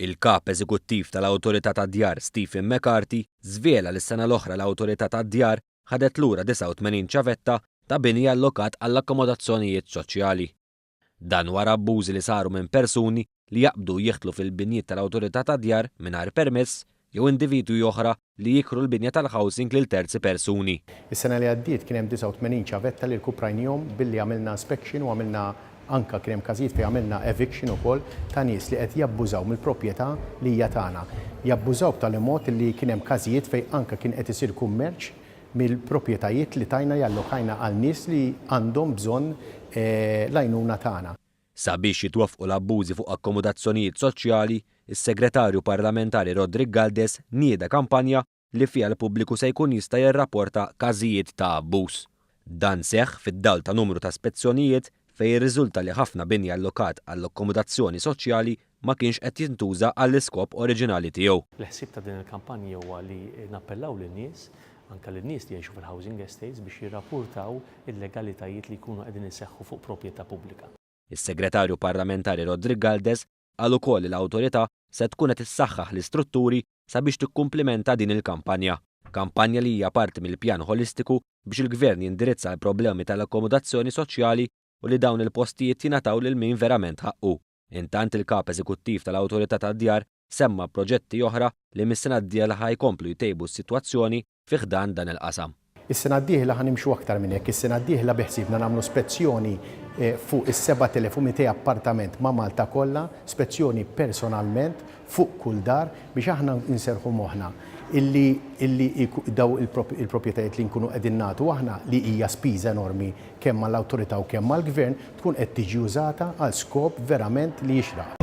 Il-Kap Eżekuttiv tal-Awtorità tad-Djar Stephen McCarthy żvela li s-sena l-oħra l-Awtorità tad-Djar ħadet lura 89 ċavetta ta' bini allokat għall-akkomodazzjonijiet soċjali. Dan wara abbużi li saru minn persuni li jaqbdu u jidħlu fil-binjiet tal-Awtorità tad-Djar mingħajr permess jew individwi oħra li jikru l-binja tal-housing lil terzi persuni. Is-sena li għaddiet kien hemm 89 ċavetta li rkuprajnihom billi għamilna inspection u għamilna anka kien hemm każijiet fejn għamilna eviction ukoll ta' nies li qed jabbużaw mill-proprjetà li hija tagħna. Jabbużaw b'tali mod li kien hemm każijiet fejn anka kien qed isir kummerċ mill-proprjetajiet li tajna jallokajna għal nies li għandhom bżonn l-għajnuna tagħna. Sabiex jitwaffqu l-abbużi fuq akkomodazzjonijiet soċjali, is-Segretarju Parlamentari Roderick Galdes nieda kampanja li fiha l-pubbliku se jkun jista' jirrapporta każijiet ta' abbuż. Dan seħħ fid-dawl ta' numru ta' spezzjonijiet fejn irriżulta li ħafna bini allokat għall-akkomodazzjoni soċjali ma kienx qed jintuża għall-iskop oriġinali tiegħu. Il-ħsieb ta' din il-kampanja huwa li nappellaw lin-nies, anke lin-nies li jgħixu fil-housing estates biex jirrapportaw illegalitajiet li jkunu qegħdin iseħħu fuq proprjetà pubblika. Is-Segretarju Parlamentari Roderick Galdes qal ukoll li l-Awtorità se tkun qed issaħħaħ l-istrutturi sabiex tikkumplimenta din il-kampanja. Kampanja li hija parti mill-pjan ħolistiku biex il-Gvern jindirizza l-problemi tal-akkomodazzjoni soċjali u li dawn il-postijiet jingħataw lil min verament ħaqqu. Intant il-Kap Eżekuttiv tal-Awtorità tad-Djar semma proġetti oħra li mis-sena d-dieħla ħa jkomplu jtejbu s-sitwazzjoni fi ħdan dan il-qasam. Is-sena d-dieħla ħa nimxu aktar minn hekk. Is-sena d-dieħla bi ħsiebna nagħmlu spezzjoni fuq is-7,200 appartament ma' Malta kollha, spezzjoni personalment fuq kull dar biex aħna nserrħu moħħna illi illi daw il-proprjetajiet li nkunu qegħdin nagħtu aħna li hija spiża enormi kemm għall-awtorità u kemm għall-Gvern tkun qed tiġi użata għal skop verament li jixraq.